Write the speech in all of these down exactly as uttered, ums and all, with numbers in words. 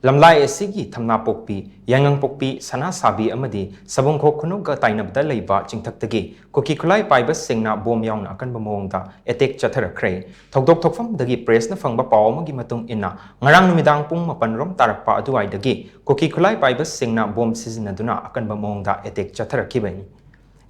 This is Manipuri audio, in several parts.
ꯂꯝꯂꯥꯏ ꯑꯁꯤꯒꯤ ꯊꯝꯅꯥꯄꯣꯛꯄꯤ, ꯌꯥꯏꯉꯪꯄꯣꯛꯄꯤ, ꯁꯅꯥꯁꯥꯕꯤ ꯑꯃꯗꯤ ꯁꯕꯨꯡꯈꯣꯛ ꯈꯨꯅꯧꯒ ꯇꯥꯏꯅꯕꯗ ꯂꯩꯕ ꯆꯤꯡꯊꯛꯇꯒꯤ ꯀꯨꯀꯤ ꯈꯨꯠꯂꯥꯏ ꯄꯥꯏꯕꯁꯤꯡꯅ ꯕꯣꯝ ꯌꯥꯎꯅ ꯑꯀꯟꯕ ꯃꯑꯣꯡꯗ ꯑꯦꯇꯦꯛ ꯆꯠꯊꯔꯛꯈ꯭ꯔꯦ꯫ ꯊꯧꯗꯣꯛ ꯊꯣꯛꯐꯝꯗꯒꯤ ꯄ꯭ꯔꯦꯁꯅ ꯐꯪꯕ ꯄꯥꯎ ꯑꯃꯒꯤ ꯃꯇꯨꯡ ꯏꯟꯅ, ꯉꯔꯥꯡ ꯅꯨꯃꯤꯗꯥꯡ ꯄꯨꯡ ꯃꯥꯄꯟ ꯔꯣꯝ ꯇꯥꯔꯛꯄ ꯑꯗꯨꯋꯥꯏꯗꯒꯤ ꯀꯨꯀꯤ ꯈꯨꯠꯂꯥꯏ ꯄꯥꯏꯕꯁꯤꯡꯅ ꯕꯣꯝ ꯁꯤꯖꯤꯟꯅꯗꯨꯅ ꯑꯀꯟꯕ ꯃꯑꯣꯡꯗ ꯑꯦꯇꯦꯛ ꯆꯠꯊꯔꯛꯈꯤꯕꯅꯤ꯫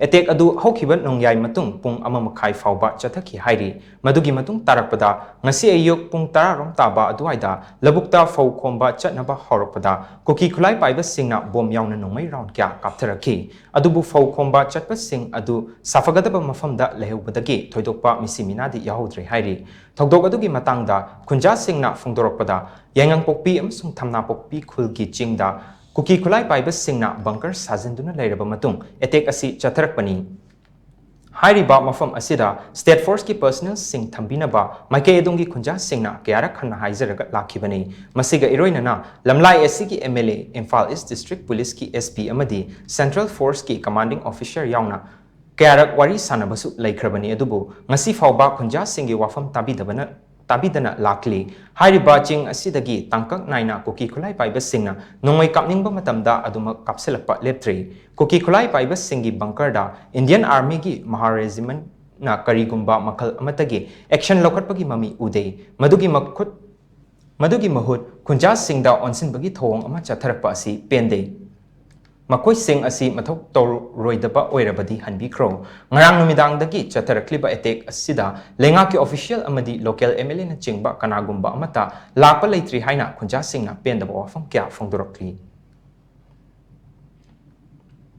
ꯑꯦꯇꯦꯛ ꯑꯗꯨ ꯍꯧꯈꯤꯕ ꯅꯣꯡꯌꯥꯏ ꯃꯇꯨꯡ ꯄꯨꯡ ꯑꯃ ꯃꯈꯥꯏ ꯐꯥꯎꯕ ꯆꯠꯊꯈꯤ ꯍꯥꯏꯔꯤ꯫ ꯃꯗꯨꯒꯤ ꯃꯇꯨꯡ ꯇꯥꯔꯛꯄꯗ ꯉꯁꯤ ꯑꯌꯨꯛ ꯄꯨꯡ ꯇꯔꯥ ꯔꯣꯝ ꯇꯥꯕ ꯑꯗꯨꯋꯥꯏꯗ ꯂꯧꯕꯨꯛꯇ ꯐꯧ ꯈꯣꯝꯕ ꯆꯠꯅꯕ ꯍꯧꯔꯛꯄꯗ ꯀꯨꯀꯤ ꯈꯨꯠꯂꯥꯏ ꯄꯥꯏꯕꯁꯤꯡꯅ ꯕꯣꯝ ꯌꯥꯎꯅ ꯅꯣꯡꯃꯩ ꯔꯥꯎꯟ ꯀꯌꯥ ꯀꯥꯞꯊꯔꯛꯈꯤ꯫ ꯑꯗꯨꯕꯨ ꯐꯧ ꯈꯣꯝꯕ ꯆꯠꯄꯁꯤꯡ ꯑꯗꯨ ꯁꯥꯐꯒꯗꯕ ꯃꯐꯝꯗ ꯂꯩꯍꯧꯕꯗꯒꯤ ꯊꯣꯏꯗꯣꯛꯄ ꯃꯤꯁꯤ ꯃꯤꯅꯥꯗꯤ ꯌꯥꯎꯍꯧꯗ꯭ꯔꯦ ꯍꯥꯏꯔꯤ꯫ ꯊꯧꯗꯣꯛ ꯑꯗꯨꯒꯤ ꯃꯇꯥꯡꯗ ꯈꯨꯟꯖꯥꯁꯤꯡꯅ ꯐꯣꯡꯗꯣꯔꯛꯄꯗ, ꯌꯥꯏꯉꯪꯄꯣꯛꯄꯤ ꯑꯃꯁꯨꯡ ꯊꯝꯅꯥꯄꯣꯛꯄꯤ ꯈꯨꯜꯒꯤ ꯆꯤꯡꯗ ꯀꯨꯀꯤ ꯈꯨꯠꯂꯥꯏ ꯄꯥꯏꯕꯁꯤꯡꯅ ꯕꯪꯀꯔ ꯁꯥꯖꯤꯟꯗꯨꯅ ꯂꯩꯔꯕ ꯃꯇꯨꯡ ꯑꯦꯇꯦꯛ ꯑꯁꯤ ꯆꯠꯊꯔꯛꯄꯅꯤ꯫ ꯍꯥꯏꯔꯤꯕ ꯃꯐꯝ ꯑꯁꯤꯗ ꯁ꯭ꯇꯦꯠ ꯐꯣꯔꯁꯀꯤ ꯄꯔꯁꯅꯦꯜꯁꯤꯡ ꯊꯝꯕꯤꯅꯕ ꯃꯥꯏꯀꯩ ꯑꯗꯣꯝꯒꯤ ꯈꯨꯟꯖꯥꯁꯤꯡꯅ ꯀꯌꯥꯔꯛ ꯍꯟꯅ ꯍꯥꯏꯖꯔꯒ ꯂꯥꯛꯈꯤꯕꯅꯤ꯫ ꯃꯁꯤꯒ ꯏꯔꯣꯏꯅꯅ ꯂꯝꯂꯥꯏ ꯑꯁꯤꯒꯤ M L A, Imphal east district ꯄꯨꯂꯤꯁꯀꯤ ꯑꯦꯁ ꯄꯤ ꯑꯃꯗꯤ ꯁꯦꯟꯇ꯭ꯔꯦꯜ ꯐꯣꯔꯁꯀꯤ ꯀꯃꯥꯟꯗꯤꯡ ꯑꯣꯐꯤꯁꯔ ꯌꯥꯎꯅ ꯀꯌꯥꯔꯛ ꯋꯥꯔꯤ ꯁꯥꯟꯅꯕꯁꯨ ꯂꯩꯈ꯭ꯔꯕꯅꯤ꯫ ꯑꯗꯨꯕꯨ ꯉꯁꯤ ꯐꯥꯎꯕ ꯈꯨꯟꯖꯥꯁꯤꯡꯒꯤ ꯋꯥꯐꯝ ꯇꯥꯕꯤꯗꯕꯅ ꯇꯥꯕꯤꯗꯅ ꯂꯥꯛꯂꯤ꯫ ꯍꯥꯏꯔꯤꯕ ꯆꯤꯡ ꯑꯁꯤꯗꯒꯤ ꯇꯥꯡꯀꯛ ꯅꯥꯏꯅ ꯀꯨꯀꯤ ꯈꯨꯠꯂꯥꯏ ꯄꯥꯏꯕꯁꯤꯡꯅ ꯅꯣꯡꯃꯩ ꯀꯥꯞꯅꯤꯡꯕ ꯃꯇꯝꯗ ꯑꯗꯨꯃꯛ ꯀꯥꯞꯁꯤꯜꯂꯛꯄ ꯂꯦꯞꯇ꯭ꯔꯤ꯫ ꯀꯨꯀꯤ ꯈꯨꯠꯂꯥꯏ ꯄꯥꯏꯕꯁꯤꯡꯒꯤ ꯕꯪꯀꯔꯗ ꯏꯟꯗꯤꯌꯟ ꯑꯥꯔꯃꯤꯒꯤ ꯃꯍꯥ ꯔꯦꯖꯤꯃꯦꯟꯠꯅ ꯀꯔꯤꯒꯨꯝꯕ ꯃꯈꯜ ꯑꯃꯠꯇꯒꯤ ꯑꯦꯛꯁꯟ ꯂꯧꯈꯠꯄꯒꯤ ꯃꯃꯤ ꯎꯗꯦ꯫ ꯃꯗꯨꯒꯤ ꯃꯈꯨꯠ ꯃꯗꯨꯒꯤ ꯃꯍꯨꯠ ꯈꯨꯟꯖꯥꯁꯤꯡꯗ ꯑꯣꯟꯁꯤꯟꯕꯒꯤ ꯊꯧꯑꯣꯡ ꯑꯃ ꯆꯠꯊꯔꯛꯄ ꯑꯁꯤ ꯄꯦꯟꯗꯦ꯫ ꯃꯈꯣꯏꯁꯤꯡ ꯑꯁꯤ ꯃꯊꯧ ꯇꯧꯔꯣꯏꯗꯕ ꯑꯣꯏꯔꯕꯗꯤ ꯍꯟꯕꯤꯈ꯭ꯔꯣ꯫ ꯉꯔꯥꯡ ꯅꯨꯃꯤꯗꯥꯡꯗꯒꯤ ꯆꯠꯊꯔꯛꯂꯤꯕ ꯑꯦꯇꯦꯛ ꯑꯁꯤꯗ ꯂꯩꯉꯥꯛꯀꯤ ꯑꯣꯐꯤꯁꯤꯌꯦꯜ ꯑꯃꯗꯤ ꯂꯣꯀꯦꯜ ꯑꯦꯝ ꯑꯦꯜ ꯑꯦꯅꯆꯤꯡꯕ ꯀꯅꯥꯒꯨꯝꯕ ꯑꯃꯠꯇ ꯂꯥꯛꯄ ꯂꯩꯇ꯭ꯔꯤ ꯍꯥꯏꯅ ꯈꯨꯟꯖꯥꯁꯤꯡꯅ ꯄꯦꯟꯗꯕ ꯋꯥꯐꯝ ꯀꯌꯥ ꯐꯣꯡꯗꯣꯔꯛꯂꯤ꯫